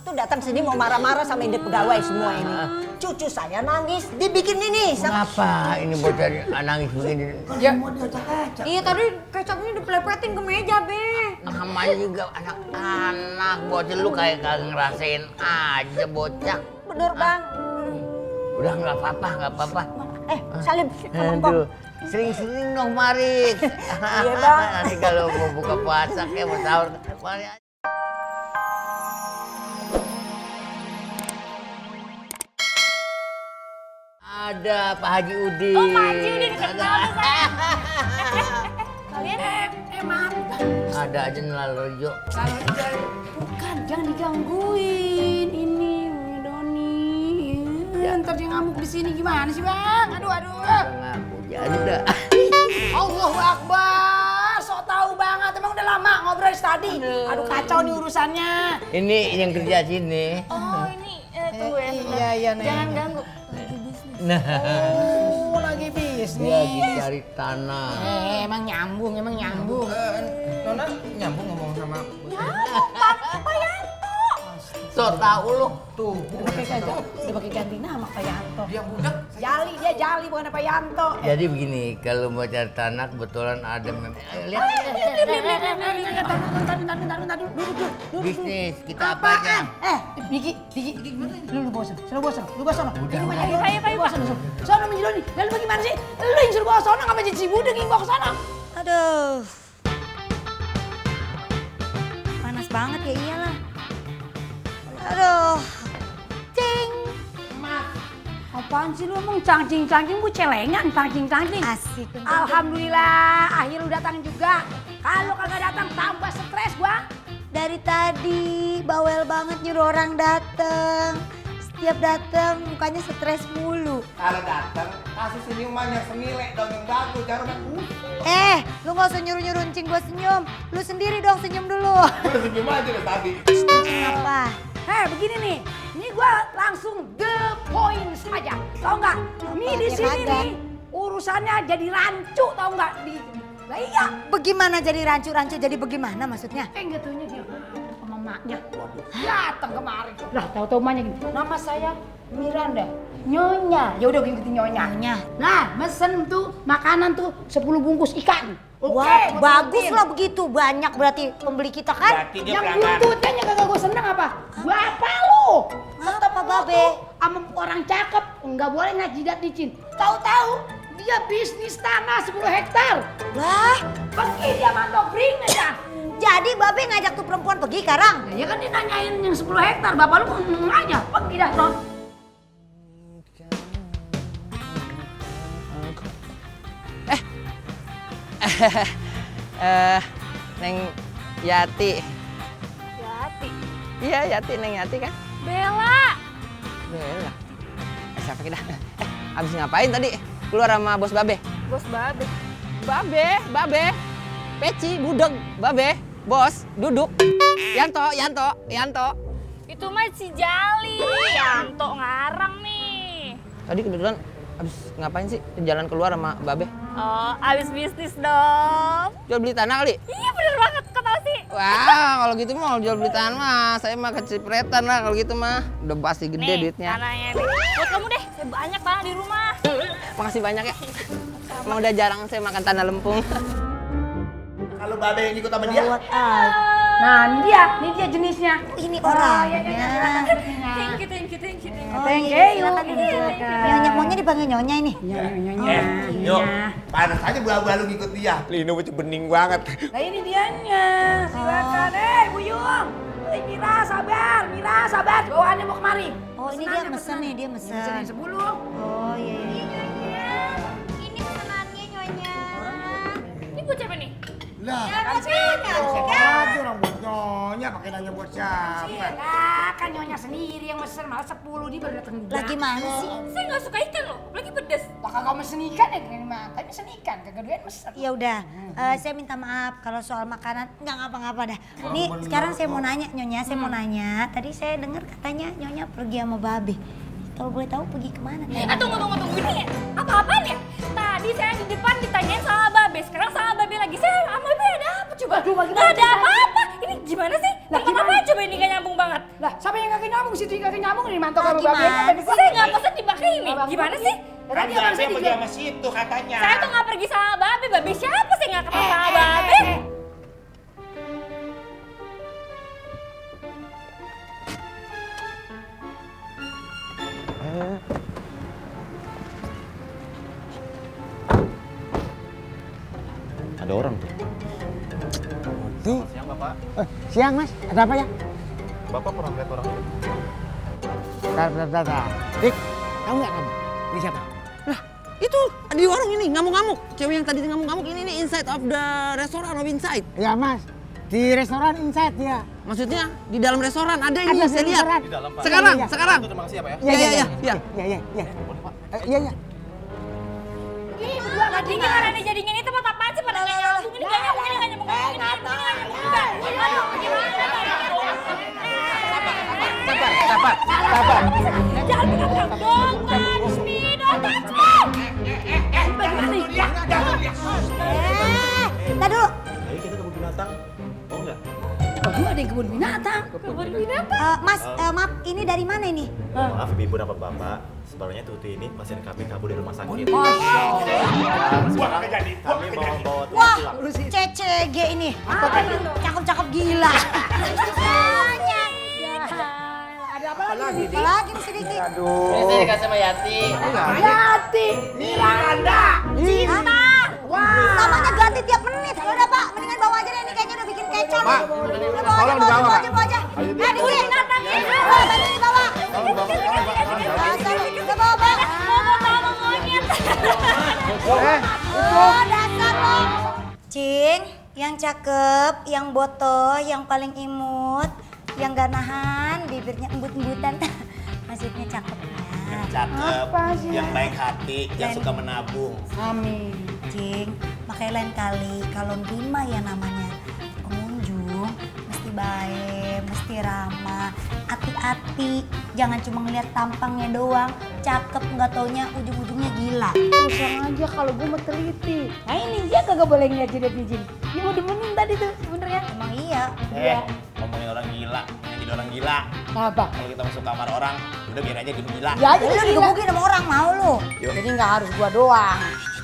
tuh datang sini mau marah-marah sama ide pegawai semua ini. Cucu saya nangis, dibikin ini sama... Kenapa ini bocah nangis begini? Ya. Iya tadi kecapnya dipelepetin ke meja, Be. Namanya juga anak-anak, bocah lu kayak kagak ngerasain aja bocah. Bener Bang. Udah nggak apa-apa. Salim, Aduh, sering-sering dong mari. Iya Bang. Nanti kalau mau buka puasa kayak mau sahur, mari aja. Ada Pak Haji Udin. Oh, Pak Haji Udin kenal saya. Kalian Maaf. Ada aja Nalorjo. Bukan, jangan digangguin. Ini Doni. Ya, ntar dia ngamuk di sini gimana sih, Bang? Aduh. Ngaku janda. Allahu Akbar. Sok tahu banget. Emang udah lama ngobrol tadi. Aduh, kacau nih urusannya. Ini yang kerja sini. oh ini tungguin. Iya, Nek. Jangan ganggu. Nah, Oh, lagi bisnis. lagi cari tanah. Emang nyambung. Nona nyambung ngomong sama So tau lu. tuh. Udah pakai ganti nama Pak Yanto. Dia budak. Dia Jali bukan Pak Yanto. Jadi begini, kalau mau cari tanah kebetulan ada lihat Bentar, duduk. bisnis kita apa aja. Diki, lu bosan. Lu bosan. Udah. Kayu, Pak. Sono menjeloni. Lalu bagaimana sih? Lu yang suruh bawa sono ngapa jadi si budek yang bawa ke sono? Aduh. Panas banget ya iyalah. Aduh. Cing. Apaan sih lu emang cangcing bu celengan cangcing. Asik. Alhamdulillah akhir lu datang juga. Kalau kagak datang tambah stres gua. Dari tadi bawel banget nyuruh orang dateng. Setiap dateng mukanya stres mulu. Kalau datang kasih senyuman yang senilai dong yang bagus jangan Lu gak usah nyuruh-nyuruh encing gua senyum. Lu sendiri dong senyum dulu. udah senyum aja dari tadi. Apa? Begini nih. Ini gua langsung the point saja. Tahu nggak? Nih di sini nih urusannya jadi rancu tahu nggak? Lah iya. Bagaimana jadi rancu-rancu jadi bagaimana maksudnya? Nggak taunya dia sama maknya. Datang kemari. Lah tahu-tahu maknya gini. Nama saya Miranda. Nyonya. Ya udah ngikutin nyonya. Nyonya. Nah, mesen tuh makanan tuh 10 bungkus ikan. Wah, bagus lah begitu. Banyak berarti pembeli kita kan? Berarti dia Yang pelanggan. buntutnya yang kagak gue seneng apa? Bapak lu. Apa Babe? Sama orang cakep nggak boleh ngajidat licin. Tahu-tahu dia bisnis tanah 10 hektar. Lah, Pergi dia mandok ring aja. jadi Babe ngajak tuh perempuan pergi Karang? Ya kan dia nanyain yang 10 hektar. Bapak lu ngomong aja. Pergi dah, Ron. Neng Yati. Yati. Iya Yati, Neng Yati kan? Bella. Bella. Siapa kita? Abis ngapain tadi? Keluar sama bos Babe? Bos Babe. Babe. Peci, budeg, Babe. Bos, duduk. Yanto. Itu mah si Jali. Yanto ngarang nih. Tadi kebetulan abis ngapain sih? Jalan keluar sama Babe? Oh, abis bisnis dong. Jual beli tanah kali? Iya bener banget, kok tau sih? Wah, kalau gitu mah jual beli tanah mah. Saya mah kecipretan lah kalau gitu mah. Udah pasti gede Nih, duitnya. tanahnya nih. Buat kamu deh, saya banyak tanah di rumah. Makasih banyak ya. Emang udah jarang saya makan tanah lempung. Kalau Babe yang ikut sama dia. Nah, ini dia jenisnya. Ini Oh, orangnya. iya, silakan. Thank you. Thank you. Silakan duduk, silakan. Nyonya, maunya dipanggil Nyonya ini. Yuk, panas aja belalu ngikut dia. Lino bocah bening banget. Nah ini dianya. Silakan. Bu Yung. Mira, sabar. Bawaannya mau kemari. Oh, ini dia mesen nih, dia mesen. Mesenin 10. Oh, iya. Ini pesanannya Nyonya. Ini buat siapa nih? Lah, Kan saya aja orang buat nyonya pakai nanya buat siapa. Iya, kan nyonya sendiri yang mesen malah 10 dia baru datang juga. Lagi mana sih? Saya nggak suka ikan loh, lagi pedes. Lah kagak mesen ikan ya dengan mata, mesen ikan kagak doyan mesen. Ya udah, saya minta maaf kalau soal makanan nggak ngapa-ngapa dah. Nih sekarang saya mau nanya Nyonya, saya mau nanya. Tadi saya dengar katanya Nyonya pergi sama Babe. Kalau boleh tahu pergi kemana? Tunggu. Ini apa-apaan ya? Tadi saya di depan ditanyain sama Babe, sekarang sama Babe lagi. Saya sama Babe ada apa coba? Aduh, bagaimana Nggak ada ceritanya? apa-apa. Ini gimana sih? Lah, Tempat apa gimana? coba ini nggak nyambung banget? Lah, siapa yang kagak nyambung? Situ yang kagak nyambung nih mantap sama Gimana Babe. Saya nggak pesan di bak ini. Gimana sih? Kan Babe pergi sama situ katanya. Saya tuh nggak pergi sama Babe. Babe siapa sih nggak ketemu sama Babe? Ada orang tuh. Siang Bapak. Siang Mas, ada apa ya? Bapak pernah lihat orang itu? Bentar. Dik, tahu nggak kamu? Ini siapa? Lah, itu di warung ini ngamuk-ngamuk. Cewek yang tadi ngamuk-ngamuk ini inside of the restaurant of inside. Ya Mas, di restoran Inside ya. Maksudnya di dalam restoran ada ini Ada saya di lihat. restoran. Di dalam Pak. Sekarang, Iya, iya. sekarang. Terima kasih ya Pak ya. Iya. Ya. Iya. Ih, berdua lagi gimana nih jadinya ini tempat apaan sih pada nggak nyambung ini nggak nyambung ini nggak nyambung ini nggak nyambung juga. Aduh, gimana? Sabar. Jangan bilang dong, touch me, don't touch me. Bagaimana nih? Tar dulu. Ayo kita ke kebun binatang. Mau nggak? Oh, ada yang kebun binatang. Kebun binatang. Mas, maaf, ini dari mana ini? Maaf ibu dapat bapak, sebenarnya Tuti ini pasien kami kabur dari rumah sakit. Buang jadi. Kami bawa Tuti Wah, pulang. CCG ini. Cakep-cakep gila. Ada apa lagi? Apalagi nih sedikit. Ini saya dikasih sama Yati. Yati, Miranda, Cinta. Wah. Namanya ganti tiap menit. Ya udah Pak, mendingan bawa aja deh, ini kayaknya udah bikin kecap. Pak, Udah tolong dibawa, Pak. bawa aja. Diki. Bantu dibawa. Udah bawa, Pak. Oh, dasar lo. Cing, yang cakep, yang botoh, yang paling imut, yang gak nahan, bibirnya embut-embutan. Maksudnya cakep. Yang cakep, yang baik hati, yang suka menabung. Amin. Cing, makanya lain kali kalau nerima ya namanya pengunjung mesti baik, mesti ramah, hati-hati, jangan cuma ngeliat tampangnya doang, cakep nggak taunya ujung-ujungnya gila. Usah aja kalau gue mau teliti. Nah ini dia kagak boleh ngeliat jidat-jijin. Dia mau demenin tadi tuh sebenernya. Emang iya. Ngomongin orang gila, yang jadi orang gila. Apa? Kalau kita masuk kamar orang, udah biar aja dia gila. Ya aja Lu dia digebukin sama orang mau lu. Jadi nggak harus gua doang.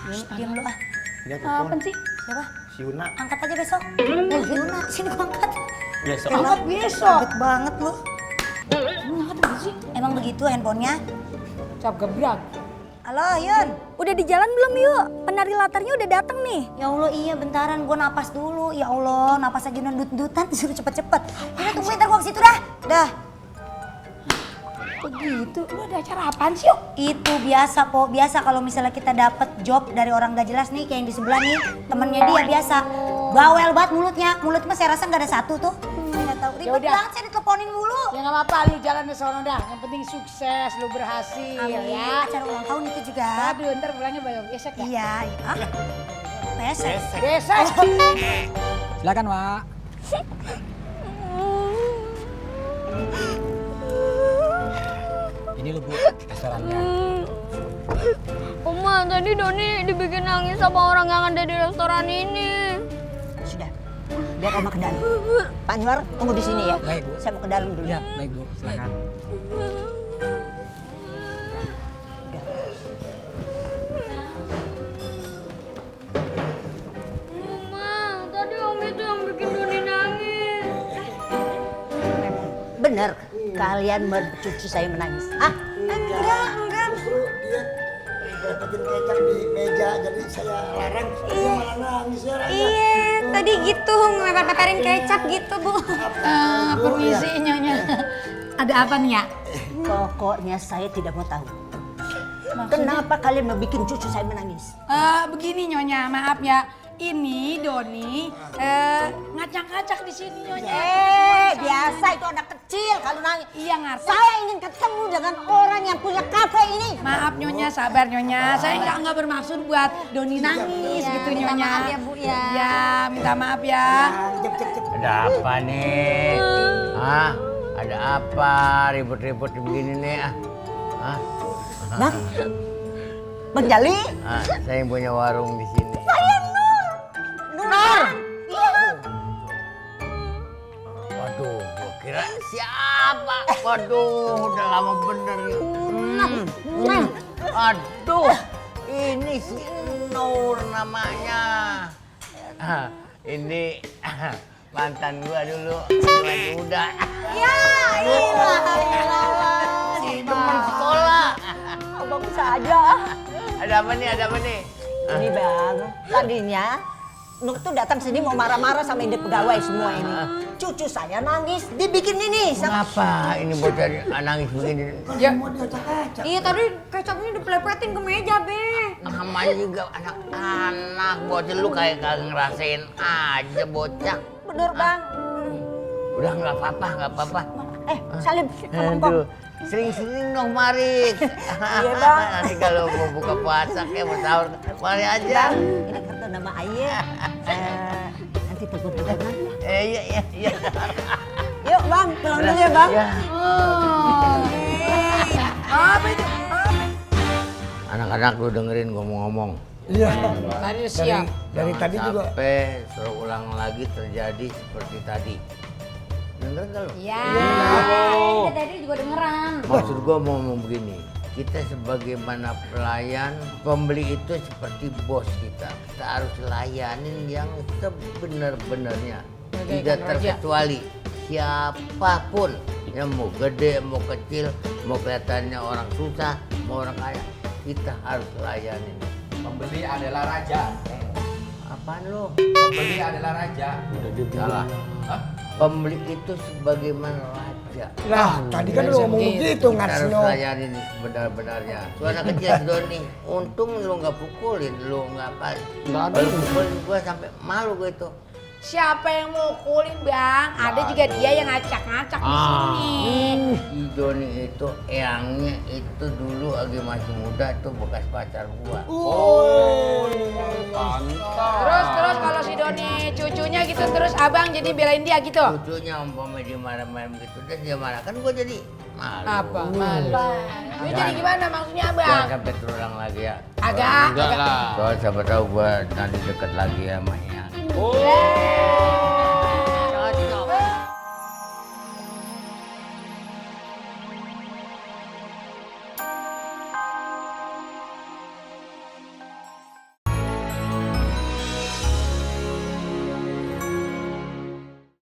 Diam lu ah. Apa sih? Siapa? Si Una. Angkat aja besok. Yuna, sini gua angkat. Besok. Angkat besok. Cepet banget lu. Angkat apa sih? Emang begitu handphonenya? Cap gebrak. Halo Yun. Udah di jalan belum yuk? Penari latarnya udah datang nih. Ya Allah iya bentaran gua napas dulu. Ya Allah napas aja nundut-nundutan disuruh cepet-cepet. Udah tungguin ntar gua ke situ dah. Dah. Begitu. Lu ada acara apaan sih yuk? Itu biasa po, biasa kalau misalnya kita dapet job dari orang gak jelas nih kayak yang di sebelah nih, temennya dia biasa. Bawel banget mulutnya mah saya rasa gak ada satu tuh. Nggak tahu ribet Yaudah. banget saya diteleponin mulu. Ya nggak apa-apa, lu jalan ke sono dah. Yang penting sukses, lu berhasil Amin. ya. Acara ulang tahun itu juga. Aduh, ntar pulangnya bayar besek ya? Iya, iya. Ah, pesek. Besek. Silakan Pak. Ini lo Bu, restorannya. Oma, tadi Doni dibikin nangis sama orang yang ada di restoran ini. Sudah, biar Oma ke dalam. Pak Anwar, tunggu di sini ya. Baik, Bu. Saya mau ke dalam dulu. Ya, baik Bu, silakan. Oma, tadi Om itu yang bikin Doni nangis. Bener, kalian mencucu saya menangis. Ah, enggak. Justru dia dapetin kecap di meja, jadi saya larang, dia malah nangis ya Raya. Iya, tadi gitu ngeper-peperin kecap gitu Bu. Permisi Nyonya. Ada apa nih ya? Pokoknya saya tidak mau tahu. Kenapa kalian mau bikin cucu saya menangis? Begini Nyonya, maaf ya. Ini Doni ngacak-ngacak di sini Nyonya. Biasa itu anak kecil kalau nangis. Iya ngerti. Saya ingin ketemu dengan orang yang punya kafe ini. Maaf Nyonya, sabar Nyonya. Saya nggak bermaksud buat Doni nangis gitu minta Nyonya. maaf ya, Bu, ya. Ya, minta maaf ya. Ada apa nih? Hah? Ada apa ribut-ribut begini nih? Hah? Bang, Bang Jali. Saya yang punya warung di sini. Nur. Waduh, gua kira siapa apa? Waduh, udah lama bener ya. Aduh, ini si Nur namanya. Ini mantan gua dulu, masih muda. Ya, ilah. Si teman sekolah. Abang saja. Ada apa nih? Ini bang, tadinya Nur tuh datang sini mau marah-marah sama ide pegawai semua ini. Cucu saya nangis, dibikin ini. Kenapa ini bocah nangis begini? Ya. Mau diacak-acak. Iya tadi kecapnya dipelepetin ke meja, Be. Namanya juga anak-anak, bocah lu kayak kagak ngerasain aja bocah. Bener bang. Udah nggak apa-apa. Salim, sama Bang. Aduh, sering-sering dong mari. Iya, Bang. Nanti kalau mau buka puasa kayak mau sahur, mari aja. Ini kartu nama ayah. Nanti telepon-teleponan. Iya. Yuk bang, pulang dulu ya bang. Ya. Apa itu? Anak-anak lu dengerin gua mau ngomong. Iya. Tadi siap. Dari tadi juga. Sampai suruh ulang lagi terjadi seperti tadi. Denger gak lu? Iya. Tadi juga dengeran. Maksud gua mau ngomong begini. Kita sebagaimana pelayan, pembeli itu seperti bos kita. Kita harus layanin yang sebenar-benarnya. Tidak terkecuali siapapun. Yang mau gede, mau kecil, mau kelihatannya orang susah, mau orang kaya. Kita harus layanin. Pembeli adalah raja. Apaan lu? Pembeli adalah raja. Salah. Pembeli itu sebagaimana raja. Lah, tadi kan lu ngomong begitu, Kita harus Ngarsno. layanin sebenar-benarnya. Lu anak kecil si Doni, untung lu nggak pukulin, lu nggak apa. Kalau pukulin gua sampai malu gua itu. Siapa yang mukulin, Bang? Ada juga dia yang ngacak-ngacak di sini. Si Doni itu eyangnya itu dulu lagi masih muda itu bekas pacar gua. Terus kalau si Doni cucunya gitu terus abang jadi belain dia gitu. Cucunya umpamanya dia marah-marah begitu, dan dia marah kan gua jadi malu. Apa? Malu. Ini jadi gimana maksudnya, Jangan Bang? sampai terulang lagi ya. Agak. Soalnya siapa tahu gua nanti deket lagi sama Eyang. Oh.